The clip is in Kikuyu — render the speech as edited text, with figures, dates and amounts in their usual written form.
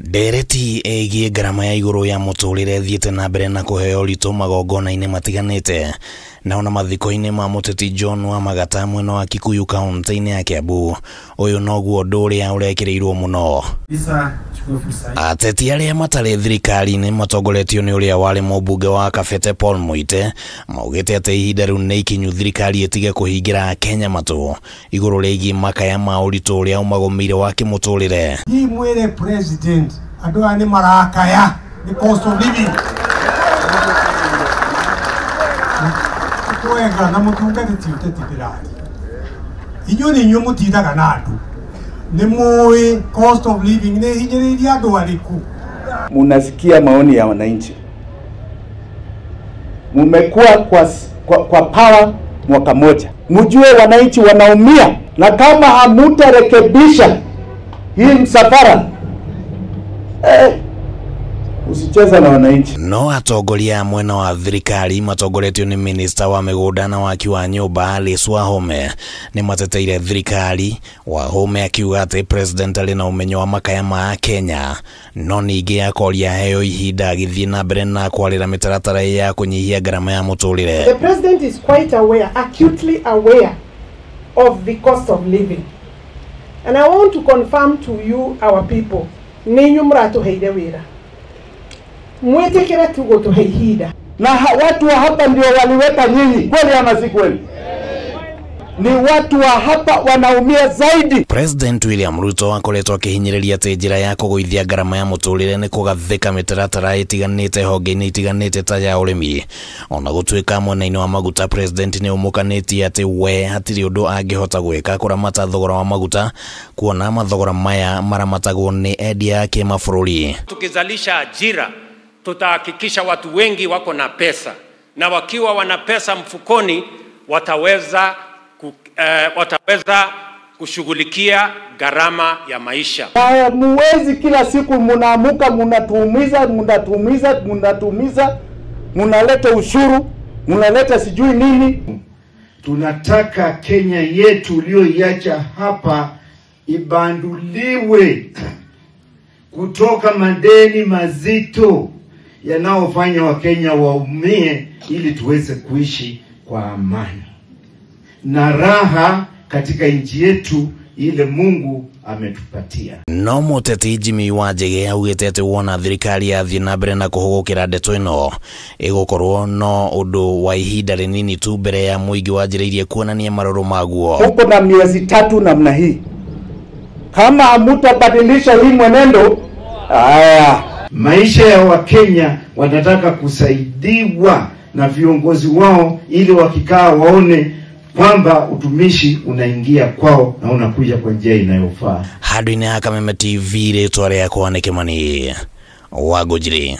Ndereti ĩgiĩ ngarama ya igũrũ ya mũtũrĩre ĩthiĩte na mbere na kũheo ũritũ magongona-inĩ matiganĩte na ona mathiko-inĩ ma mũteti John Wamagata mwena wa Kikuyu kaunti-inĩ ya Kiambu. Ũyũ noguo ũndũ ũrĩa ũrekĩrĩirwo mũno. Ateti arĩa matarĩ thirikari-inĩ matongoretio nĩ ũrĩa warĩ mũmbunge wa Kabete Paul Muite maugĩte atĩ ihinda rĩu nĩ ikinyu thirikari ĩtige kũhingĩra Kenya matũ igũrũ rĩgiĩ makaya ma ũritũ ũrĩa ũmagũmĩire wa kĩmũtũrĩre. Hii mwere president andũ aya nĩ marakaya nĩ cost of living. Twega na mũtungati ti ũteti ndĩraria. Inyuĩ nĩ inyuĩ mũtindaga na andũ. Nĩ mũĩ cost of living nĩ hinyĩrĩirie andũ arĩkũ. Munasikia maoni ya wananchi. Mumekuwa kwa power mwaka moja. Mjue wananchi wanaumia, na kama hamutarekebisha hii msafara usicheza na wananchi. No atongoria mwena wa thirikari matongoretio ni minister wa mĩgũnda na waki wa nyũmba Alice Wahome nĩ mateteire thirikari. Wahome akiuga atĩ president arĩ na ũmenyo wa makaya ma Kenya, no ningĩ akoria heo ihinda agĩthiĩ na mbere na kwarĩra mĩtaratara ya kũnyihia ngarama ya mũtũrĩre. The president is quite aware, acutely aware of the cost of living. And I want to confirm to you, our people, nĩ inyuĩ mũratũheire wĩra. Mwitikire tu gũtũhe ihinda. Na watu wa hapa ndio waliweka nyinyi, kweli ama si kweli? Ni watu wa hapa wanaumia zaidi. President William Ruto akoretwo akihinyĩrĩria atĩ njĩra ya kũgũithia ngarama ya mũtũrĩre nĩ kũgathĩka mĩtaratara ĩtiganĩte honge-inĩ itiganĩte ta ya ũrĩmi. Ona gũtuĩka mwena-inĩ wa maguta, president nĩ ũmũkanĩtie atĩ we hatirĩ ũndũ angĩhota gwĩka kũramata thogora wa maguta, kuona mathogora maya maramatagwo nĩ endia a kĩmabũrũri. Tukizalisha ajira tutahakikisha watu wengi wako na pesa, na wakiwa wana pesa mfukoni wataweza kushughulikia gharama ya maisha. Muwezi kila siku mnaamuka mnatuumiza, mnatuumiza, mnatuumiza, mnaleta ushuru, mnaleta sijui nini. Tunataka Kenya yetu uliyoiacha hapa ibanduliwe kutoka madeni mazito yanaofanya Wakenya waumie, ili tuweze kuishi kwa amani na raha katika nchi yetu ile Mungu ametupatia. No mũteti Jimmy Wanjigi augĩte atĩ wona thirikari yathiĩ na mbere na kũhũgũkĩra ndeto ĩno ĩgũkorwo no ũndũ wa ihinda rĩnini tu mbere ya mũingĩ wanjĩrĩirie kuonania marũrũ maguo. Huko na miezi tatu namna hii, kama hamutabadilisha hii mwenendo, haya maisha ya Wakenya wanataka kusaidiwa na viongozi wao, ili wakikaa waone kwamba utumishi unaingia kwao na unakuja kwa njia inayofaa. Handũ-inĩ ha Kameme TV, rĩtwa rĩakwa nĩ Kĩmani Wangũnjiri.